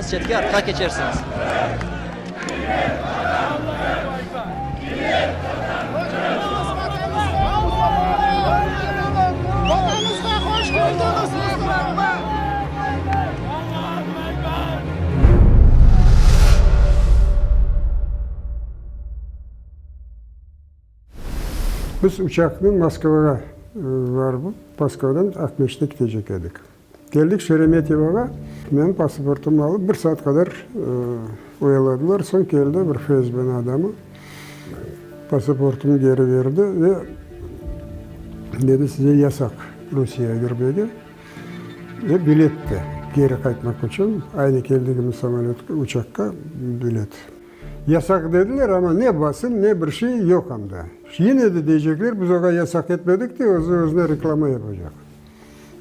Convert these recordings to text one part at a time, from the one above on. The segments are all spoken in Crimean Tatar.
Keçiñiz çetke, artqa keçersiñiz. Biz uçaqnen Moskvağa varıp, Moskvadan Aqmescitke ketecek edik. Keldik Şeremetyevoğa, menim pasaportımnı alıp, bir saat qadar oyaladılar. Soñ keldi bir FSBniñ adamı, pasaportımnı geri berdi ve dedi, size yasaq Rusiyege kirmege ve bilet de, geri qaytmaq içün, aynı keldigimiz samolötqa, uçaqqa bilet. Yasaq dediler, amma ne basın, ne bir şey yoq anda. Yine de deycekler, biz oğa yasaq etmedik de, özü özüne reklama yapacaq.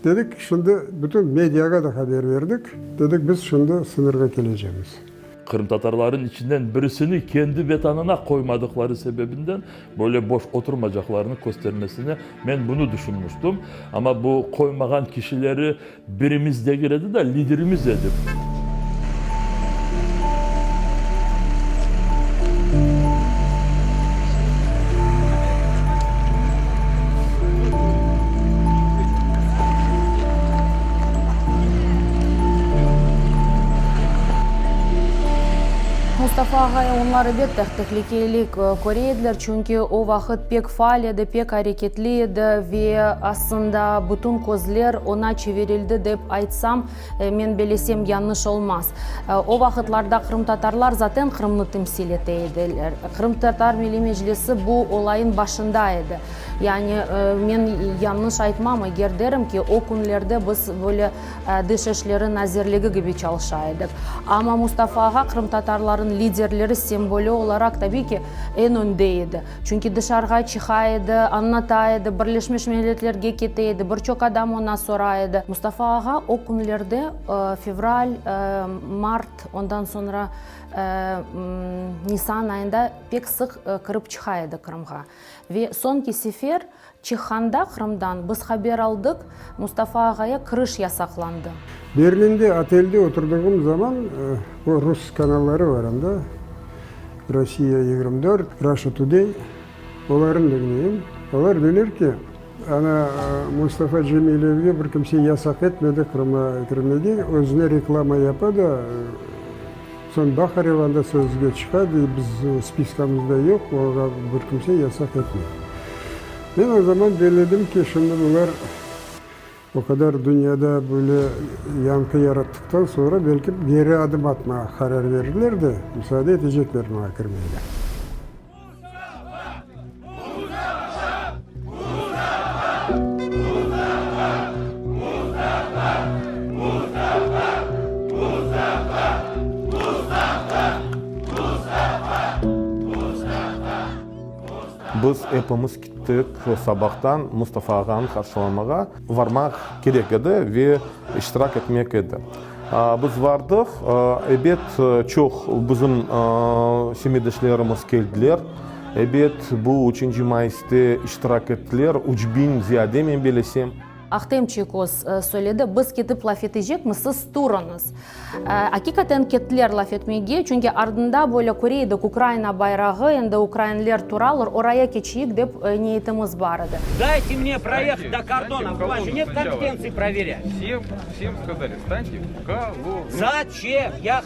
Dedik, şimdi bütün mediağa da haber berdik, dedik, biz şimdi sıñırğa kelecemiz. Qırımtatarların içinden birisini kendi vetanına qoymadıqları sebebinden böyle boş oturmacaqlarını köstermesine men bunı düşünmüştüm. Amma bu qoymağan kişileri birimiz degil edi da, liderimiz edi. Mustafa ağay, onlar elbette tehlikeli köre ediler, çünki o vaqıt pek faal edi, pek areketli edi ve aslında bütün közler oña çevirildi dep aytsam, men belesem yañlış olmaz. O vaqıtlarda qırımtatarlar zaten Qırımnı temsil ete ediler. Qırımtatar Milliy Meclisi bu olayın başında edi. Yani men yañlış aytmam, eger derim ki, o künlerde biz böyle Dış işleri nazirligi kibi çalışa edik. Amma Mustafa ağa qırımtatarlarnıñ liderleri, sembolü olaraq, tabiy ki, eñ önde edi. Çünki dışarığa çıqa edi, añlata edi, Birleşmiş Milletlerge kete edi, bir çoq adam oña sora edi. Mustafa ağa o künlerde, fevral, mart, ondan soñra nisan ayında pek sıq kirip çıqa edi Qırımğa. Ve soñki sefer çıqqanda Qırımdan biz haber aldıq, Mustafa ağaya kiriş yasaqlandı. Berlinde otelde oturdığım zaman, o rus kanalları var anda, Rossiya 24, Russia Today, olarnı diñleyim. Olar deyler ki, ana Mustafa Cemilevge bir kimse yasaq etmedi Qırımğa kirmege, özüne reklama yapa da, Soñ Baharev anda sözge çıqa, dey, biz spiskamızda yoq, olarğa bir kimse yasaq etmey. Men o zaman belledim ki, şimdi bular o qadar dünyada böyle yañqı yarattıqtan soñra, belki geri adım atmağa qarar verirler de, musaade etecekler maña kirmege. Biz epimiz kettik sabahtan Mustafa ağanı qarşılamağa. Varmaq kerek edi ve iştirak etmek edi. Biz vardıq, ebet, çoq bizim semetdeşlerimiz keldiler. Ebet, bu üçünci mayıste iştirak ettiler, 3000 ziyade, men bilesem. Ahtem Çiygoz söyledi, biz ketip laf etecekmiz, siz turıñız. Aqiqaten kettiler laf etmege, çünki ardında böyle köre edik Ukraina bayrağı, endi ukrainler turalar, oraya keçeyik dep niyetimiz bar edi. Dayte mne proehat do kordona, u vas je net kompetentsii proveryat? Zaçem? Ya ya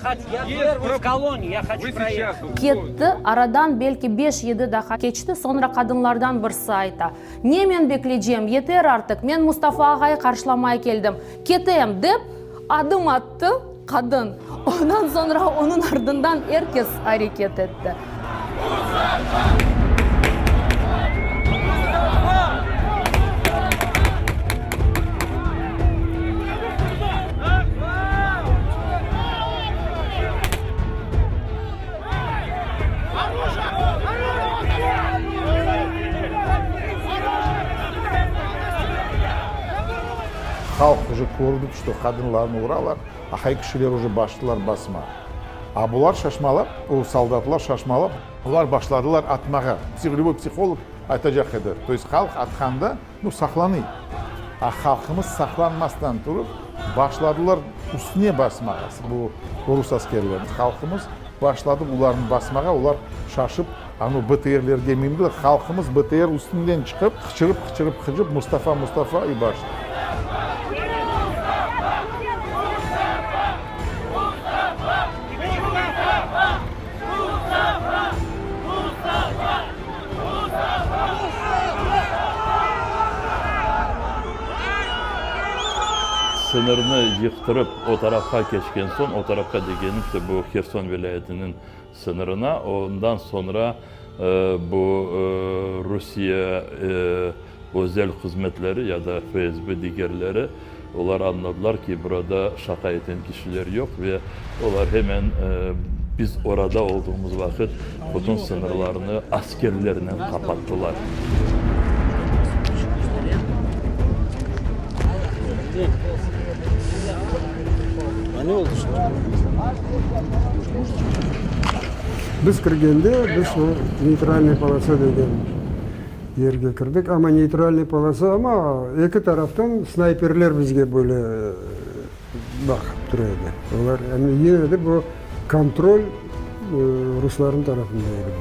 pervıy v kolonne, ya hoçu proehat. Ketti, aradan belki beş-yedi daqqa keçti, soñra qadınlardan birisi ayta, Ne men beklecem, yeter artıq, men Mustafa ağay qarşılamaya keldim, ketem, dep, adım attı qadın. Ondan soñra onıñ ardından er kes areket etti. Halq uje kördi, çto qadınlarnı uralar, ahay kişiler uje baştılar basma. A bular şaşmalap, o soldatlar şaşmalap, olar başladılar atmağa. Lüboy psiholog aytacaq edi, to est halq atqanda, nu, saqlanıy. A halqımız saqlanmastan turıp. Başladılar üstüne basmağa bu rus askerleriniñ. Halqımız başladı olarnı basmağa, olar şaşıp, anu BTRlerge mindiler, halqımız BTR üstünden çıqıp, qıçırıp, qıçırıp, qıcıp, Mustafa, Mustafa i başladı. Sıñırnı yıqtırıp, o tarafqa keçken soñ, o tarafqa degenim, işte bu Herson vilâyetiniñ sıñırına, ondan soñra bu Rusiye özel hızmetleri ya da FSB digerleri, olar añladılar ki, burada şaqa eten kişiler yoq ve olar hemen biz orada olduğumız vaqıt bütün sıñırlarnı askerlernen qapattılar. Biz kirgende, biz o neytralnıy polosa degen yerge kirdik. Amma neytralnıy polosa, amma eki taraftan snayperler bizge böyle baqıp tura edi. Olar, yani yine de bu kontrol ruslarnıñ tarafında edi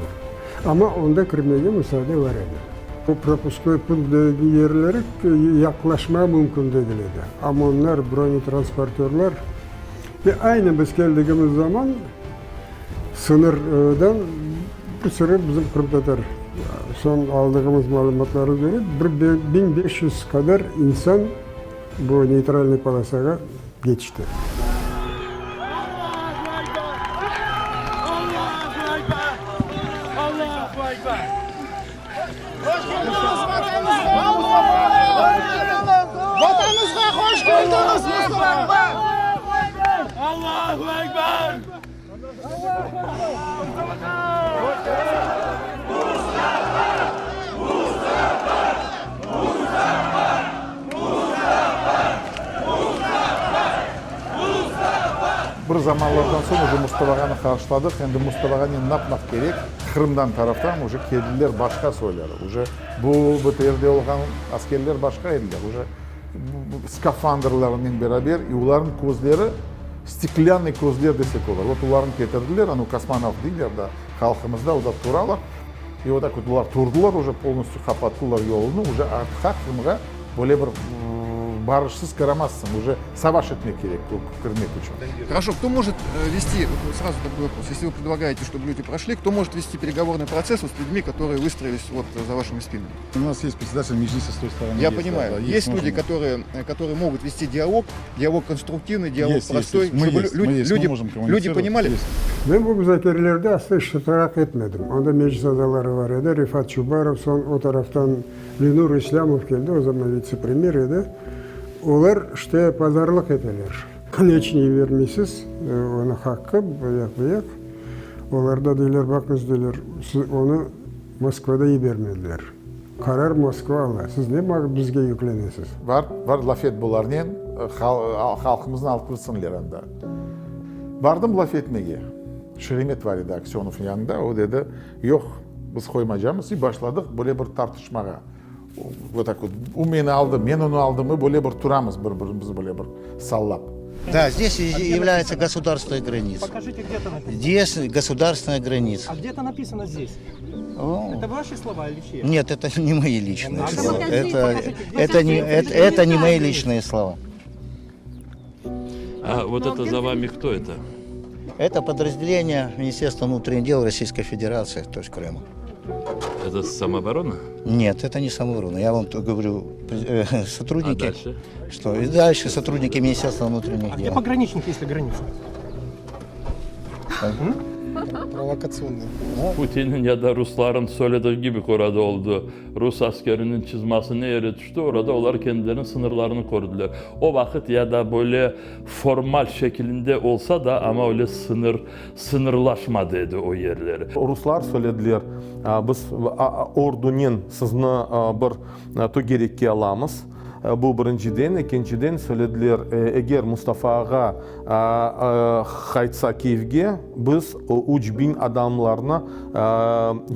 bu. Amma onda kirmege musaade bar edi. Bu propusknoy punkt degen yerleri yaqlaşmağa mümkün degil edi. OMONlar, bronetransportörlar ve aynı biz keldigimiz zaman sıñırdan bir sürü bizim qırımtatar, soñ aldığımız malümatlara köre, bir 1500 qadar insan Bu neytralnıy polosağa keçti. Bir zamanlardan soñ uje Mustafa ağanı qarşıladıq. Endi Mustafa ağanen napmaq kerek? Qırımdan taraftan uje keldiler başqa soyları. Uje bu BTRde olğan askerler başqa ediler. Uje skafandrlarınen beraber, i olarnıñ közleri steklânnıy közler desek olur. Vot olarnı ketirdiler, anu kosmonavt deyler da halqımızda, o da turalar. I vot tak vot olar turdılar uje, polnostyu qapattılar yolunı, uje artqa Qırımğa böyle bir barışsız kiramazsıñ, uje savaş etmek kerek kirmek içün. Хорошо, кто может вести, вот сразу такой вопрос, если вы предлагаете, чтобы люди прошли, кто может вести переговорный процесс вот с людьми, которые выстроились вот за вашими спинами? У нас есть председатель Меджлиса с той стороны. Я есть, понимаю. Да, да, есть, есть люди, можно. которые, которые могут вести диалог, диалог конструктивный, диалог Есть, есть, простой, есть. Мы чтобы есть, лю- мы есть, мы люди, можем люди коммуницировать. понимали. Есть. Men bu muzakerelerde aslı iştirak etmedim. Onda meclis azaları bar edi, Refat Çubarov, soñ o taraftan Lenur İslâmov keldi, o zaman vitse-premyer edi. Olar işte pazarlıq eteler. Ne içün yibermeysiz, onıñ haqqı, bu yaq, bu yaq. Olar da deyler, baqıñız, deyler, siz onı Moskvada yibermediler. Qarar Moskva ala. Siz ne bizge yüklenesiz? Bar, bar, laf et bularnen, halqımıznı alıp kirsinler anda. Bardım laf etmege. Şeremet bar edi Aksönovnıñ yanında, o dedi, yoq, biz qoymacamız. I başladıq böyle bir tartışmağa. Vot tak vot, o meni aldı, men onı aldım, i böyle bir turamız bir-birimizni böyle bir sallap. Да, здесь является государственная граница. Покажите, где это написано. Здесь государственная граница. А где это написано здесь? О. Это ваши слова или чьи? Нет, это не мои личные А слова. покажите, Это, покажите, где это, не, это, это не мои личные слова. А вот это за вами кто это? Это подразделение Министерства внутренних дел Российской Федерации, то есть Крыма. Это самооборона? Нет, это не самооборона. Я вам то говорю, э, сотрудники. А дальше? Что? И дальше сотрудники Министерства внутренних А где дел. пограничники, если граница? Провокационный. Putin'in ya da Rusların söylediği gibi orada oldu. Rus askerinin çizması ne yere tüştü, orada olar kendileriniñ sıñırlarını kördiler. O vaqıt ya da böyle formal şekilinde olsa da, amma öyle sıñır, sıñırlaşmadı edi o yerleri. Ruslar söylediler, biz ordunen sizni bir tögerekke alamız. Bu birinciden. Ekinciden, söylediler, eger Mustafa ağa qaytsa Kiyevge, biz 3000 adamlarnı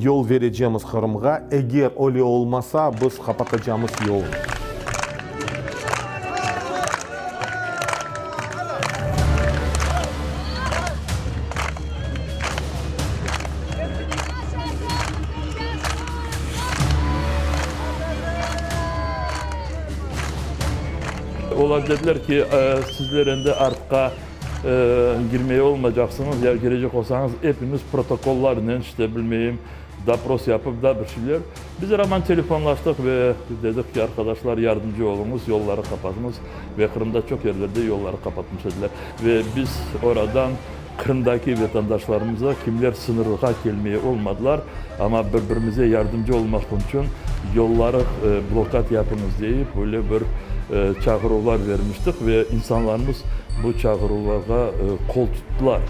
yol berecemiz Qırımğa, eger öyle olmasa, biz qapatacamız yolnı. Olar dediler ki, sizler endi artqa girmeye olmaycaqsıñız, ya girecek olsañız, epimiz protokollarnen, işte, bilmeyim, dopros yapıp da bir şeyler. Biz er aman telefonlaştıq ve dedik ki, arqadaşlar, yardımcı oluñız, yolları qapatıñız. Ve Qırımda çoq yerlerde yolları qapatmış ediler. Ve biz oradan Qırımdaki vatandaşlarımıza, kimler sıñırğa kelmeye olmadılar, amma bir-birimize yardımcı olmaq içün yolları blokad yapıñız deyip, böyle bir çağıruvlar vermiştik ve insanlarımız bu çağıruvlarğa qol tuttılar.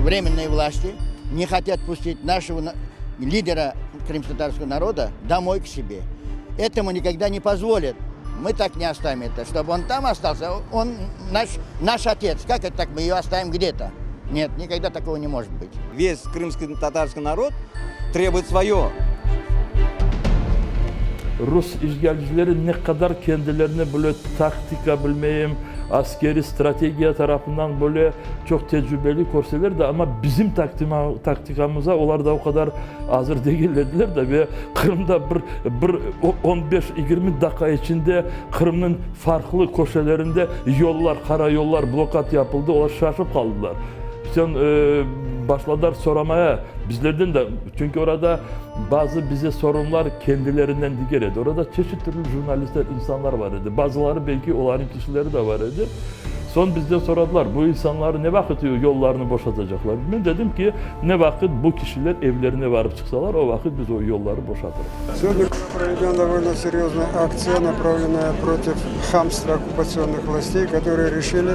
Временные власти не хотят пустить нашего лидера крымско-татарского народа домой к себе. Этому никогда не позволят. Мы так не оставим это, чтобы он там остался. Он наш, наш отец. Как это так мы ее оставим где-то? Нет, никогда такого не может быть. Весь крымский татарский народ требует свое. Rus işğalcileri ne qadar kendilerini böyle taktika bilmeyim, askeriy strategiya tarafından böyle çoq tecrübeli körseler de, amma bizim taktikamıza olar da o qadar azır degil ediler de ve Qırımda bir bir on beş, yigirmi daqqa içinde Qırımnıñ farqlı köşelerinde yollar, qara yollar blokad yapıldı, olar şaşıp qaldılar. Soñ başladılar soramaya bizlerden de, çünki orada bazı bize sorunlar kendilerinden diger edi. Orada çeşit türlü jurnalistler, insanlar bar edi. Bazıları belki olarnıñ kişileri de bar edi. Soñ bizden soradılar, bu insanlar ne vaqıt yollarnı boşatacaqlar? Men dedim ki, ne vaqıt bu kişiler evlerine varıp çıqsalar, o vaqıt biz o yolları boşatırıq. Сегодня проведена довольно серьезная акция, направленная против хамства оккупационных властей, которые решили,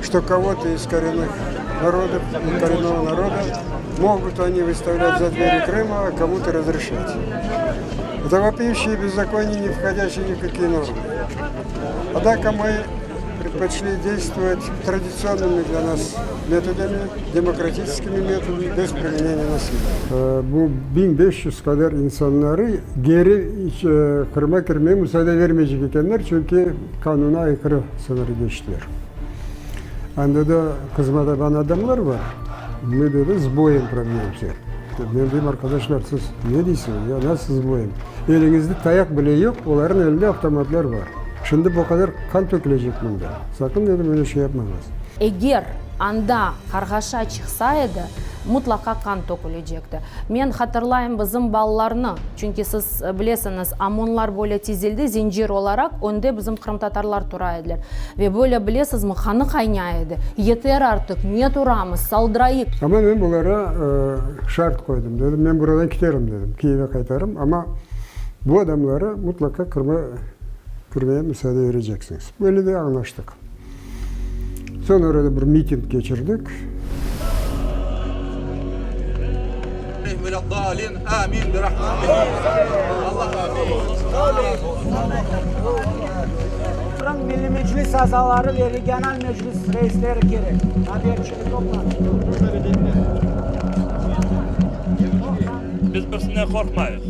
что кого-то из коренных народов и коренного народа могут они выставлять за двери Крыма, а кому-то разрешать. Это вопиющие беззаконие, не входящие ни в какие нормы. Однако мы предпочли действовать традиционными для нас методами, демократическими методами, без применения насилия. Bu 1500 qadar insanları geri Qırıma kirmege musaade vermeycek ekenler, çünki qanuna aykırı sıñır keçtiler. Anda da qızma taban adamlar bar. Мы, dedi, с боем пробьемся. Men deyim, arqadaşlar, siz ne deysiñiz, ya, nasıl s boyem? Eliñizde tayaq bile yoq, olarnıñ elinde avtomatlar bar. Şimdi bu qadar qan tökülecek mında. Saqın, dedim, öyle şey yapmañız. Eger anda qarğaşa çıqsa edi, mutlaqa qan tökülecekti. Men hatırlayım bizim balalarnı, çünki siz bilesiñiz, OMONlar böyle tizildi, zincir olaraq, önde bizim qırımtatarlar tura ediler. Ve böyle, bilesizmi, qanı qaynay edi. Yeter artıq, ne turamız, saldırayıq. Amma men bulara şart qoydım, dedim, men buradan kiterim, dedim, Kiyevge qaytarım, amma bu adamları mutlaqa Qırıma kirmege musaade bereceksiñiz. Böyle de añlaştıq. Soñ orada bir miting keçirdik. Qırım Milliy Meclis azaları ve regional meclis reisleri kerek. Biz birisinden qorqmayıq.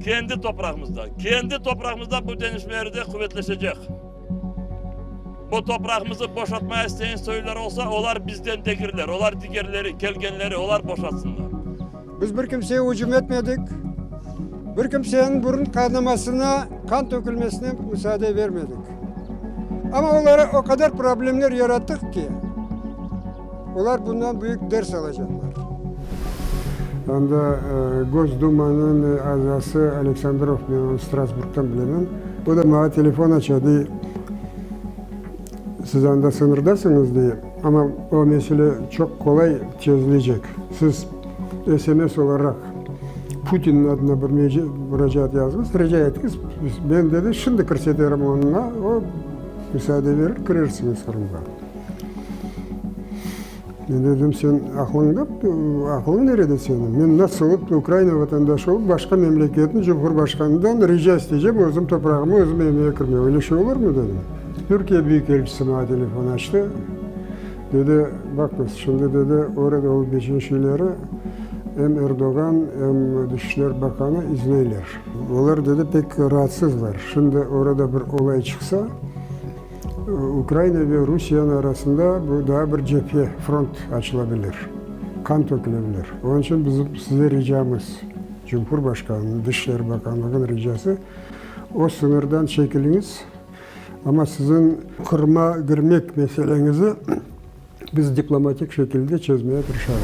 Kendi toprağımızda, kendi toprağımızda bu deñişmeler de quvetleşecek. Bu toprağımızı boşatmaya isteyen soylar olsa, olar bizden degirler, olar digerleri, kelgenleri, olar boşatsınlar. Biz bir kimseye ücüm etmedik, bir kimseniñ burun qanamasına, qan tökülmesine musaade bermedik. Amma olara o qadar problemler yarattıq ki, Olar bundan büyük ders alacaqlar. Anda Gosdumanıñ azası Aleksandrov, men onı Strasburgdan bilemen, o da maña telefon aça, dey, siz anda sıñırdasıñız, dey, amma o mesele çoq qolay çezilecek. Siz SMS olaraq Putinniñ adına bir muracaat yazıñız, rica etiñiz, men, dedi, şimdi kirseterim onıña, o musaade verir, kirersiñiz Qırımğa. Men dedim, sen aqlıñda, aqlıñ nerede seniñ? Men nasıl olıp Ukraina vatandaşı olıp, başqa memleketniñ cumhurbaşqanından rica isteycem, özüm toprağıma, özüm evime kirmege. Öyle şey olurmı, dedim. Türkiye büyükelçisi maña telefon açtı. Dedi, baqıñız, şimdi, dedi, orada olıp keçken şeyleri em Erdoğan, em Dışişler bakanı izleyler. Olar, dedi, pek raatsızlar. Şimdi orada bir olay çıqsa, Ukraina ve Rusiyeniñ arasında bu daa bir cephe, front açıla bilir, qan töküle bilir. Onıñ içün bizim size ricamız, Cumhurbaşqanınıñ, Dışişler bakanlığınıñ ricası, O sıñırdan çekiliñiz, amma siziñ Qırım'a kirmek meseleñizi biz diplomatik şekilde çezmeye tırışarıq.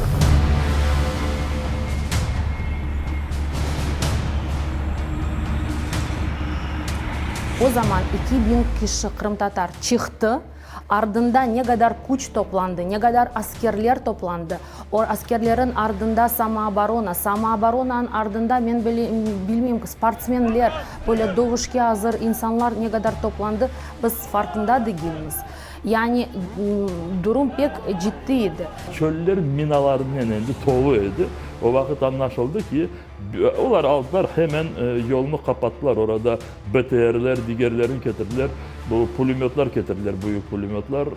O zaman 2000 kişi qırımtatar çıqtı, ardında ne qadar küç toplandı, ne qadar askerler toplandı, o askerlerin ardında samooborona, samooboronanıñ ardında men bilmeyim, sportsmenler, böyle dövüşke azır insanlar ne qadar toplandı, biz farqında degilmiz. Yani durum pek ciddiy edi. Çöller minalarnen endi tolu edi. O vaqıt añlaşıldı ki, olar aldılar, hemen yolnı qapattılar, orada BTRler, digerlerini ketirdiler, bu pulemötlar ketirdiler, büyük pulemötlar,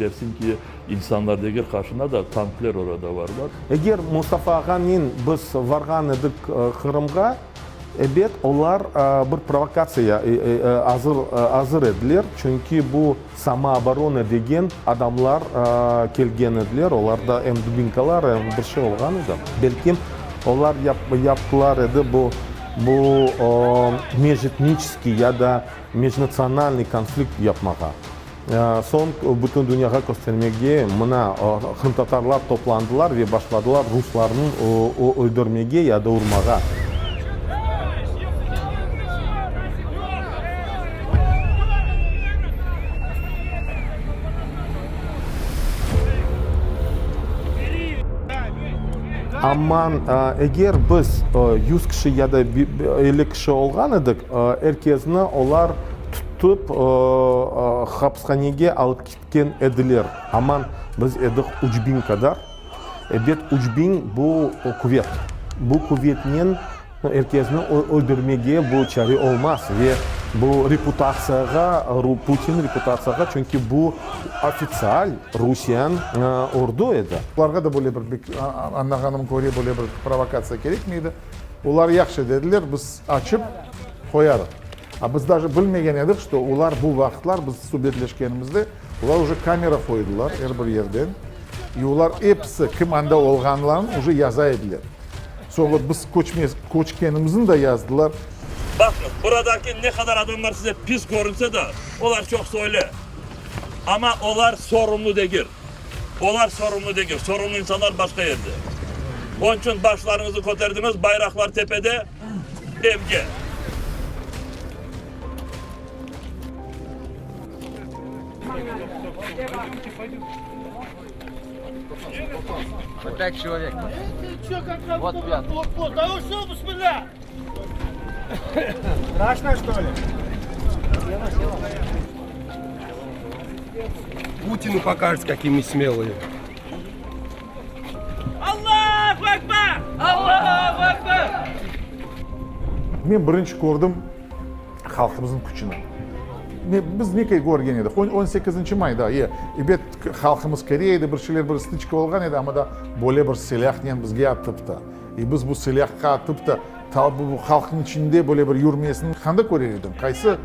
dersiñ ki, insanlar degil, qarşına da tankler orada barlar. Eger Mustafa ağanen biz varğan edik Qırımğa, Ebet, olar bir provokatsiya azır azır ediler, çünki bu samooborona degen adamlar kelgen ediler, olarda em dubinkalar, em bir şey olğan edi. Belki, olar yaptılar edi bu bu mejetniçeskiy ya da mejnatsionalnıy konflikt yapmağa. Soñ bütün dünyağa köstermege, mına, qırımtatarlar toplandılar ve başladılar ruslarnı öldürmege ya da urmağa. Amma eger biz 100 kişi ya da 50 kişi olğan edik, er kesni olar tutıp, hapishanege alıp ketken ediler. Aman, biz edik 3000 qadar. Ebet, 3000 bu quvet. Bu quvetnen er kesni öldürmege bu çare olmaz. Ve bu reputatsiyağa, Putin reputatsiyağa, çünki bu ofitsial Rusiyan ordu edi. Olarğa da böyle bir, añlağanıma köre, böyle bir provokatsiya kerekmey edi. Olar yahşı dediler, biz açıp qoyarıq. A biz daje bilmegen edik, şto olar bu vaqıtlar biz subetleşkenimizde, olar uje kamera qoydılar er bir yerden, i olar episi kim anda olğanlarını uje yaza ediler. Soñ vot biz köçmez, köçkenimizni da yazdılar. Baqıñız, buradaki ne qadar adamlar size pis körünse de, olar çoqsı öyle. Amma olar sorumlu degil. Olar sorumlu degil. Sorumlu insanlar başqa yerde. Onıñ içün başlarıñızı köterdiñiz, bayraqlar tepede. Evge. Putinu pokajete, kakiye mı smelıye. Allahu Ekber! Allahu Ekber! Men birinci kördim halqımıznıñ küçüni. Biz ne körgen edik? On sekizinci mayda, e, ebet, halqımız kere edi, bir şeyler, bir stıçka olğan edi, amma da böyle bir silâhnen bizge atıp da, e, biz bu silâhqa atıp da, bu halqnıñ içinde böyle bir yürmesini qanda körer ediñ? Qaysı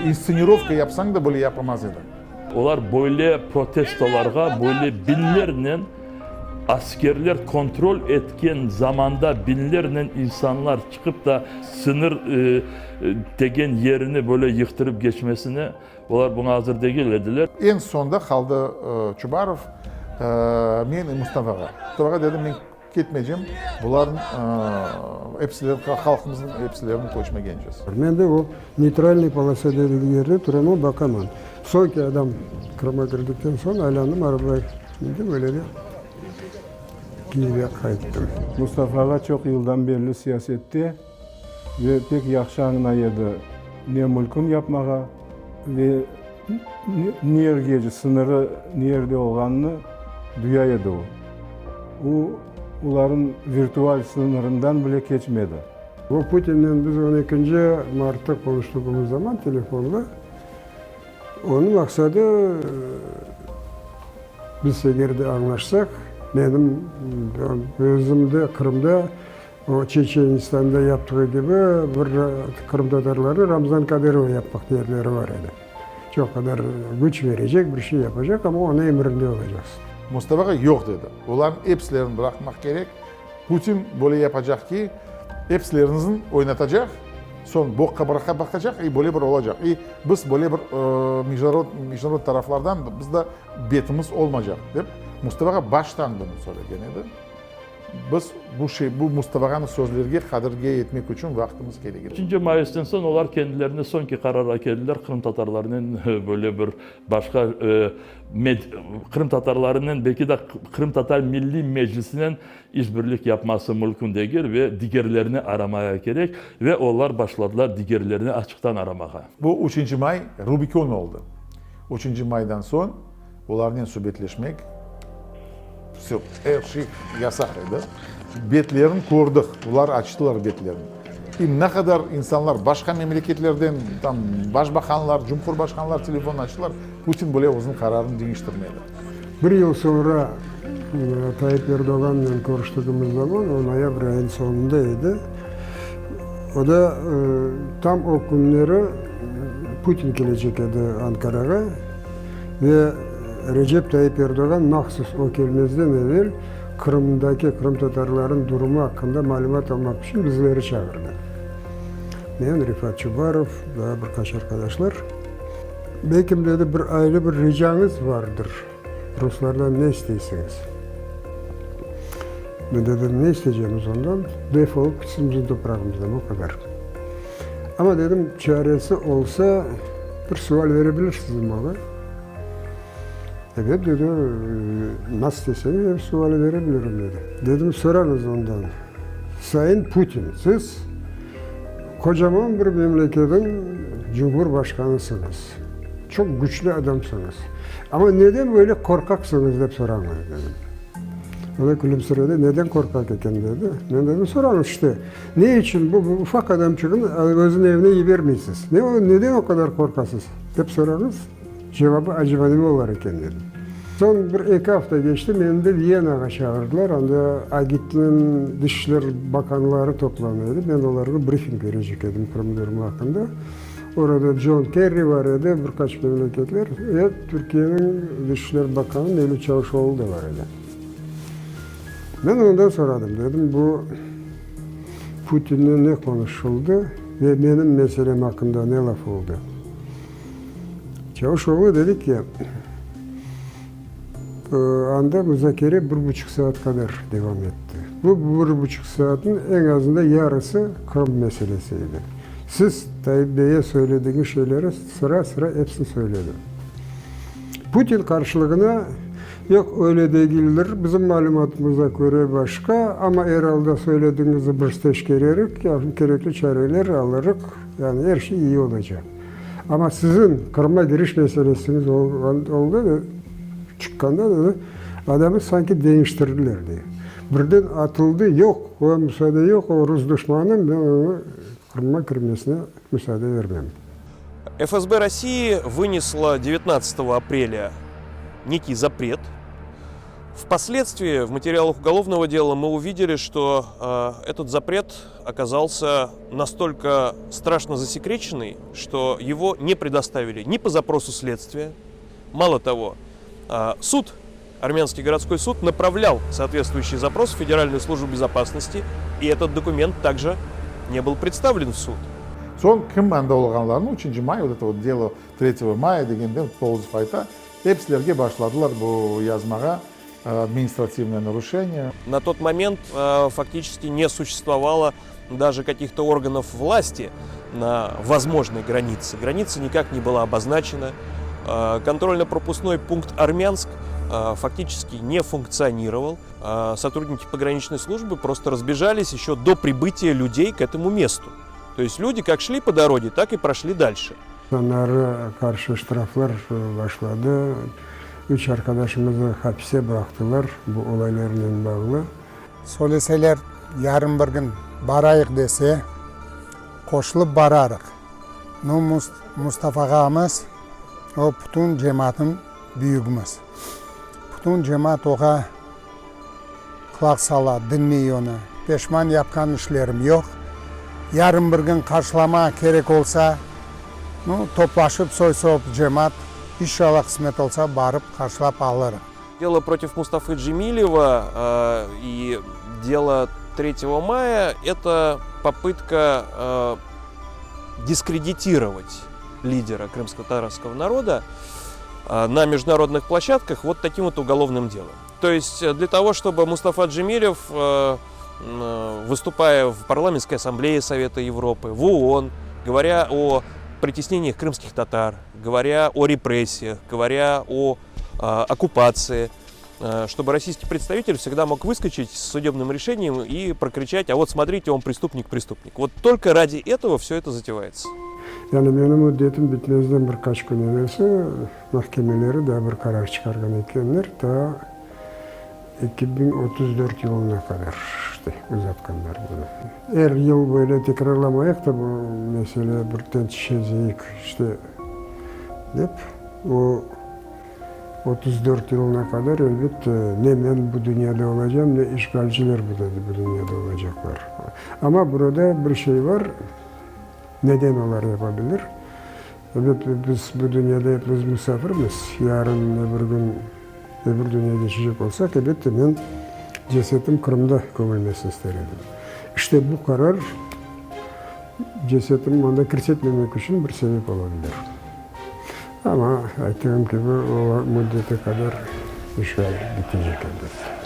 instsenirovka yapsañ da böyle yapamaz ediñ. Olar böyle protestolarğa böyle biñlernen askerler kontrol etken zamanda biñlernen insanlar çıqıp da sıñır degen yerini böyle yıqtırıp geçmesine olar buña azır degil ediler. Eñ soñda qaldı Çubarov, men Mustafa ağa. Mustafa ağa dedi, men Ketmeycem, bularnıñ episileri, halqımıznıñ episilerini köçmegencez. Men de o neytralnıy polosa dedigi yerde turaman, baqaman. Soñki adam Qırımğa kirdikten soñ aylandım, arabaya mindim, öyle de Kiyevge qayttım. Mustafa ağa çoq yıldan berli siyasette ve pek yahşı añlay edi ne mülkün yapmağa ve ne yergece sıñırı ne yerde olğanını duya edi o. O, olarnıñ virtual sıñırından bile keçmedi. O Putinnen biz on ekinci martta qonuştığımız zaman telefonla, onıñ maqsadı, biz eger de añlaşsaq, menim özüm de Qırımda o Çeçenistanda yaptığı kibi bir qırımtatarlarnı Ramzan Kadırov yapmaq niyetleri bar edi. Çoq qadar küç berecek, bir şey yapacaq, amma onıñ emrinde olacaqsıñ. Mustafa ağa yoq dedi. Olarnıñ episilerini bıraqmaq kerek. Putin böyle yapacaq ki, epsileriñizni oynatacaq. Soñ boqqa bıraqqa baqacaq i böyle bir olacaq. I biz böyle bir mejnarod mejnarod taraflardan bizde betimiz olmacaq, dep Mustafa ağa baştan bunı söylegen edi. Biz bu şey, bu Mustafa ağanıñ sözlerge qadirge yetmek içün vaqtımız kerek edi. Üçünci mayıstan soñ olar kendilerine soñki qararğa keldiler, qırımtatarlarnen böyle bir başqa qırımtatarlarınen, belki de Qırımtatar Milliy Meclisinen işbirlik yapması mülkün degil ve digerlerini aramaya kerek ve olar başladılar digerlerini açıqtan aramağa. Bu üçünci may Rubikon oldı. Üçünci maydan soñ olarnen subetleşmek, vse, er şey yasaq edi. Betlerini kördik, olar açtılar betlerini. İ ne qadar insanlar başqa memleketlerden, tam başbaqanlar, cumhurbaşqanlar telefon açtılar, Putin bile özüniñ qararını deñiştirmedi. Bir yıl soñra Tayyip Erdoğannen körüştigimiz zaman, o noyabr ayınıñ soñunda edi, o da tam o künleri Putin kelecek edi Ankarağa ve Recep Tayyip Erdoğan mahsus o kelmezden evel Qırımdaki qırımtatarlarnıñ durumı aqqında malümat almaq içün bizleri çağırdı. Men, Refat Çubarov, daa bir qaç arqadaşlar. Belkim, dedi, bir ayrı bir ricañız vardır, ruslardan ne isteysiñiz? Men dedim, ne isteycemiz ondan, def olıp gitsin bizim toprağımızdan, o qadar. Amma, dedim, çaresi olsa, bir sual bere bilirsizmi oña? Ebet, dedi, nasıl isteseñiz, er suali bere bilirim, dedi. Dedim, sorañız ondan, Sayın Putin, siz qocaman bir memleketiñ cumhurbaşqanısıñız, çoq güçlü adamsıñız, amma neden böyle qorqaqsıñız, dep sorañız, dedim. O da külümsiredi, neden qorqaq eken, dedi. Men dedim, sorañız işte, ne içün bu ufaq adamçığını özüniñ evine yibermeysiz, neden o qadar qorqasız, dep sorañız. Cevabı, aceba neme olar eken, dedim. Soñ bir eki afta keçti, meni de Viyenağa çağırdılar, anda AGİTniñ dış işler bakanları toplana edi, men olarğa brifing berecek edim Qırım durumu aqqında. Orada Con Kerri bar edi, bir qaç memleketler ve Türkiyeniñ dış işler bakanı Mevlüt Çavuşoğlu da bar edi. Men ondan soradım, dedim, bu Putinnen ne qonuşıldı ve menim meselem aqqında ne laf oldı? Çavuşoğlu dedi ki, anda muzakere bir buçuq saat qadar devam etti. Bu bir buçuq saatnıñ eñ azında yarısı Qırım meselesi edi. Siz, Tayyip beye söyledigiñ şeyleri sıra-sıra epsini söyledi. Putin qarşılığına, yoq, öyle degildir, bizim malümatımıza köre başqa, amma er alda söyledigiñizni biz teşkererik, kerekli çareler alırıq, yani er şey iyi olacaq. Amma siziñ Qırımğa kiriş meselesiñiz oldı da, çıqqanda dedi, adamı sanki deñiştirdiler, dey. Birden atıldı, yoq, oña musaade yoq, o rus duşmanı, men oña Qırımğa kirmesine musaade bermem. FSB России вынесла 19 апреля некий запрет Впоследствии в материалах уголовного дела мы увидели, что э, этот запрет оказался настолько страшно засекреченный, что его не предоставили ни по запросу следствия. Мало того, э, суд, Армянский городской суд, направлял соответствующий запрос в Федеральную службу безопасности, и этот документ также не был представлен в суд. Soñ kim anda olğanlarını üçünci may, vot это вот дело третьего мая degende Polozov ayta, Epsilerge başladılar bu yazmağa administrativное naruşение. На тот момент фактически не существовало даже каких-то органов власти на возможной границе. Граница никак не была обозначена. Контрольно-пропускной пункт Армянск фактически не функционировал. Сотрудники пограничной службы просто разбежались еще до прибытия людей к этому месту. То есть люди как шли по дороге, так и прошли дальше. İnsanlara qarşı ştraflar başladı. Üç arqadaşımıznı hapise bıraqtılar bu olaylarnen bağlı. Söyleseler, yarın bir gün barayıq dese, qoşulıp bararıq. Nu, Mustafa ağamız, o bütün cemaatnıñ büyügimiz. Bütün cemaat oğa qulaq sala, diñley onı. Peşman yapqan işlerim yoq. Yarın bir gün qarşılama kerek olsa, nu, toplaşıp soy-sop, cemaat, inşallah qısmet olsa, barıp qarşılap alırıq. Дело против Мустафы Джемилева и дело 3 мая – это попытка. Дискредитировать лидера крымско-татарского народа на международных площадках вот таким вот уголовным делом. То есть для того, чтобы Мустафа Джемилев, выступая в Парламентской ассамблее Совета Европы, в ООН, говоря о притеснениях крымских татар, говоря о репрессиях, говоря о оккупации, чтобы российский представитель всегда мог выскочить с судебным решением и прокричать, а вот смотрите, он преступник, преступник. Вот только ради этого все это затевается. Yani menim müddetim bitmezden bir qaç kün evelsi mahkemeleri daa bir qarar çıqarğan ekenler, taa 2034 yılına qadar işte uzatqanlar bunı. Er yıl böyle tekrarlamayıq da bu mesele, birden çezeyik işte dep, o 34 yılına qadar, elbette, ne men bu dünyada olacam, ne işğalciler bu dünyada olacaqlar. Amma burada bir şey bar, neden olar yapa bilir? Elbet, biz bu dünyada epimiz musafirmiz, yarın, öbür kün öbür dünyaya keçecek olsaq, elbette, men cesetim Qırımda kömülmesini ister edim. İşte bu qarar cesetimni anda kirsetmemek içün bir sebep ola bilir. Amma, ayttığım kibi, o müddete qadar işğal bitecek, elbette.